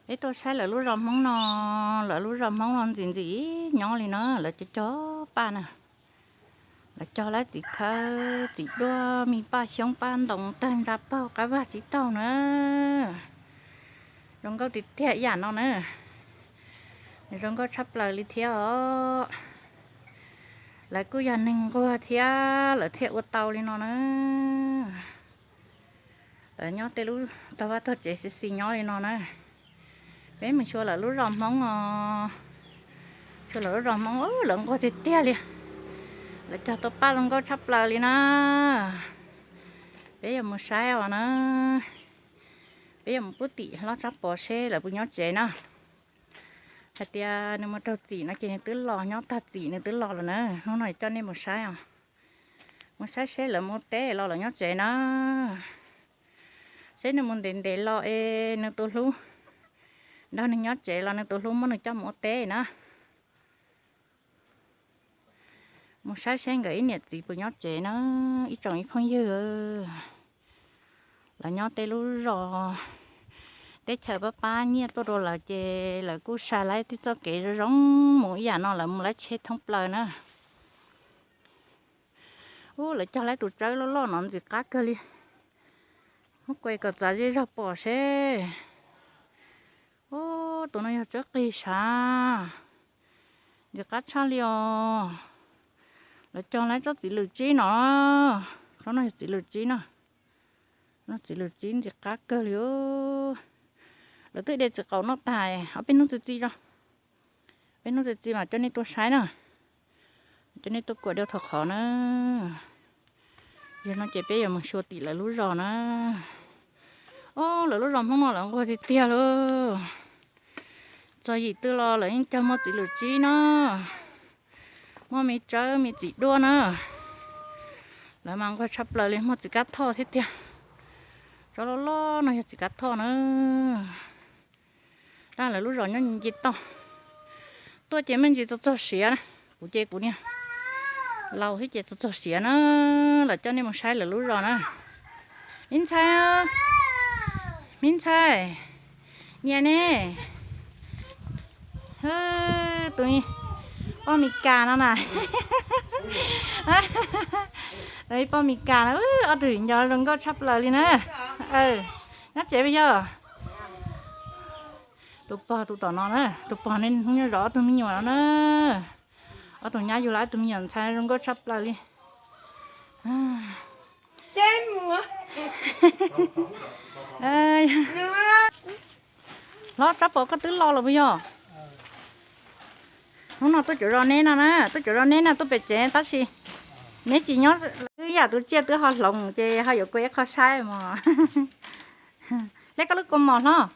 Peb tuaj saib lawv lub zos Hmoob no, lawv lub zos Hmoob no ntxim ntxim nyob li no, lawv cog cog paj na. Lawv cog lawv txiv khawb, txiv duaj, me paj xyoob paj ntoo tawg ntsa paug qab vag tsib taug na. Zoo nkauj tiag tiag ib yam no na. Nws zoo nkauj tshaj plaws li thiab os. Lawv kuj yog neeg nquag thiab lawv thiaj ua tau li no na. Lawv nyob tej lub tog vaj tog tsev xis xis nyob li no na. Peb mus xyuas lawv lub zos Hmoob os. Xyuas lawv lub zos Hmoob, lawv nquag tiag tiag li. Lawv cog tau paj zoo nkauj tshaj plaws li na. Peb yuav mus saib os na. Peb yuav mus pub tim hlob Tsab Pov seb lawv puas nyob tsev na. Hais tias nws mus raug txim no ces nws twb los, nyob tag txim nws twb los lawm na. Hnub no coj nej mus saib os. Mus saib seb lawv mus teb los lawv nyob tsev na. Seb nws mus ntev ntev los es nws tus hlub nrog nws nyob tsev los nws tus hlub muab nws coj mus ua teb na. Mus saib seb nkawd ib niam txiv puas nyob tsev na, ib tsoom ib phooj ywg. Lawv nyob tej lub zos teb chaws pab pab nyiaj tuaj rau lawv ces lawv kuj sa lawv tej txoj kev zoo zoo mus ib yam no, lawv mus lawv tsheb thoob plaws na. Ub, lawv cog lawv tus tsawb loj loj no ntxim qab kawg li. Muab kuaj kom txav zej zog pom seb. Ub, tus no yog tsawb qis sav, ntxim qab tshaj li os. Lawv cog lawv tsob txiv lwm tsib no. Tsob no yog txiv lwm tsib na. No txiv lwm tsib ntxim qab kawg li. Lawv twb de txiv qaub noj tag, ob peb hnub txi txiv tso. Peb hnub txi txiv mas coj nej tuaj saib na. Coj nej tuaj kuaj dua thaum qhov na. Yog no ces peb yuav mus xyuas tim lawv lub zos na. Ob, lawv lub zos Hmoob no lawv nquag tiag tiag lauj. Txog yim twg los lawv yeej cog muaj txiv lwm tsib na. Muaj me tsawb me txiv duaj na. Lawv mas nquag tshaj plaws li, muaj txiv kab thoj thiab tiag. Tsob loj loj no yog txiv kab thoj na. Tab lawv lub zos nyob nce toj. Tuaj ces me ntsis txog txog siav na. Kuv ces kuv niag laus thiab ces txog txog siav na. Lawv coj nej mus saib lawv lub zos na. Me ntxhais, me ntxhais, niam ne. Tus poj Mes Kas no na. Tus poj Mes Kas no, ob tug viv ncaus zoo nkauj tshaj plaws li na. Nyob tsev puas yog? Tus pog tus tom no na, tus pog ne hnub nyob zov ob tug me nyuam no na. Ob tug nyab yug lawv ob tug me nyuam ntxhais zoo nkauj tshaj plaws li. Hlob Tsab Pov, koj twb los los puas yog? Hnub no tuaj cuav zos neb no na, tuaj cuav zos neb no tuaj pem tsev tab sis neb tsis nyob, twb yam tus tsiaj twb ho hloov ces ho yuav kua ib qho saib mog. Hle koj lub kaus mom hlob.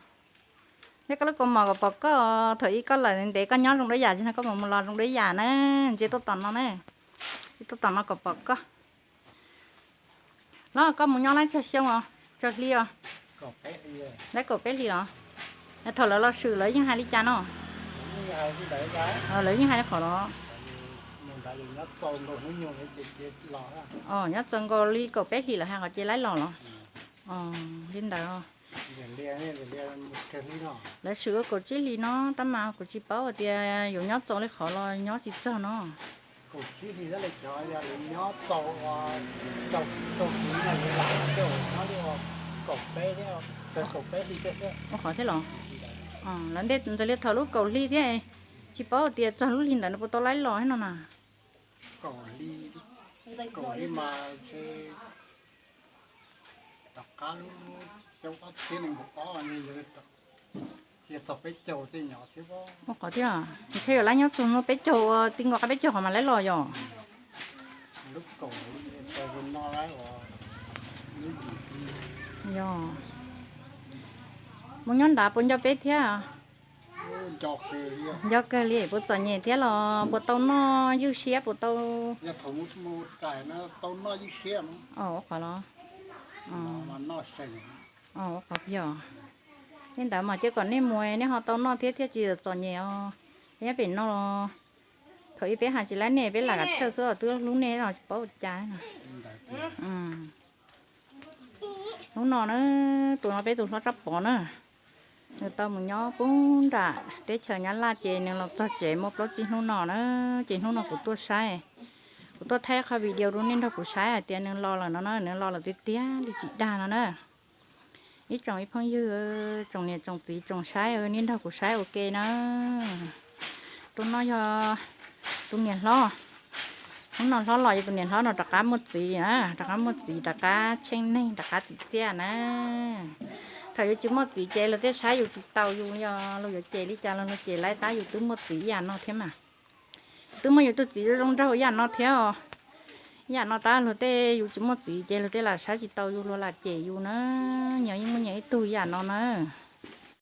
Hle koj lub kaus mom kom pom koj, thaum ub koj lawm ntev koj nyob zoo dua yam, tsis no koj mus mus los zoo dua yam na, ntsia tuaj tom no na, ntsia tuaj tom no kom pom koj. Hlob, koj mus nyob lab tsawg xyoo os, tsawg hli os? Lab kaum peb hli los? Thaum lawv los swm lawv yeej hais li cas no? Lawv yeej hais li qhov los? Nyob txaus nkaus li kaum peb hlis lawm hais qhov ces lawv los los? Li ntawd. Lawv swm ua kaum tsib hlis no tab mas kuv tsis paub hais tias yuav nyob txaus li qhov los nyob tsis txog no. Ua qhov thiab los? Lawv ntej ntxaws li thaum lub kaum hli thiab, tsis paub hais tias txog lub hli ntawd nws puas tau lawv los thiab no na. Ua qhov thiab, ntshe yuav lawv nyob txog no peb caug ua ti nkaus qab peb caug qhov mas lawv los yog. Yog. Mus nyob nrad puas nco peb thiab? Nco kawg li, puas txom nyem thiab los puas tau noj ywj siab puas tau? Ua qhov los? Ua qhov yog. Li ntawd mas cia kom nej mus nej ho tau noj thiab thiaj tsis txom nyem os. Nyob pem no los thaum ub peb hais tsis laib nej, peb lam kam thawj xwb os, twb hlub nej los tsis paub ua cas. Hnub no na, tus no peb tus hlob Tsab Pov na. Nws tau mus nyob pub nram teb chaws Nyab Laj ces nws los txog tsev muaj plaub tsib hnub no na, ces hnub no kuv tuaj saib, kuv tuaj thaij qhov video rau nej nrog kuv saib hais tias nws los lawm no na, nws los lawm tiag tiag li tsis dag no na. Ib tsoom ib phooj ywg, tsoom niam tsoom txiv tsoom saib nej nrog kuv saib ua ke na. Tus no yog tus niam hlob, hnub no hlob los ces tus niam hlob no rov qab muaj txiv na, rov qab muaj txiv, rov qab tsheej neeg, rov qab txim txiaj na. Thaum yus tsis muaj txiv ces luag thiaj saib yus tsis taus, yus yog luag yuav cem li cas los luag cem lawm tab yus twb muaj txiv ib yam no thiab mas. Twb muaj yus tus txiv zoo nraug ib yam no thiab os. Ib yam no tab luag tej yus tsis muaj txiv ces luag tej lam saib tsis taus yus, luag lam cem yus na. Nyias yeej muaj nyias ib tug ib yam no na.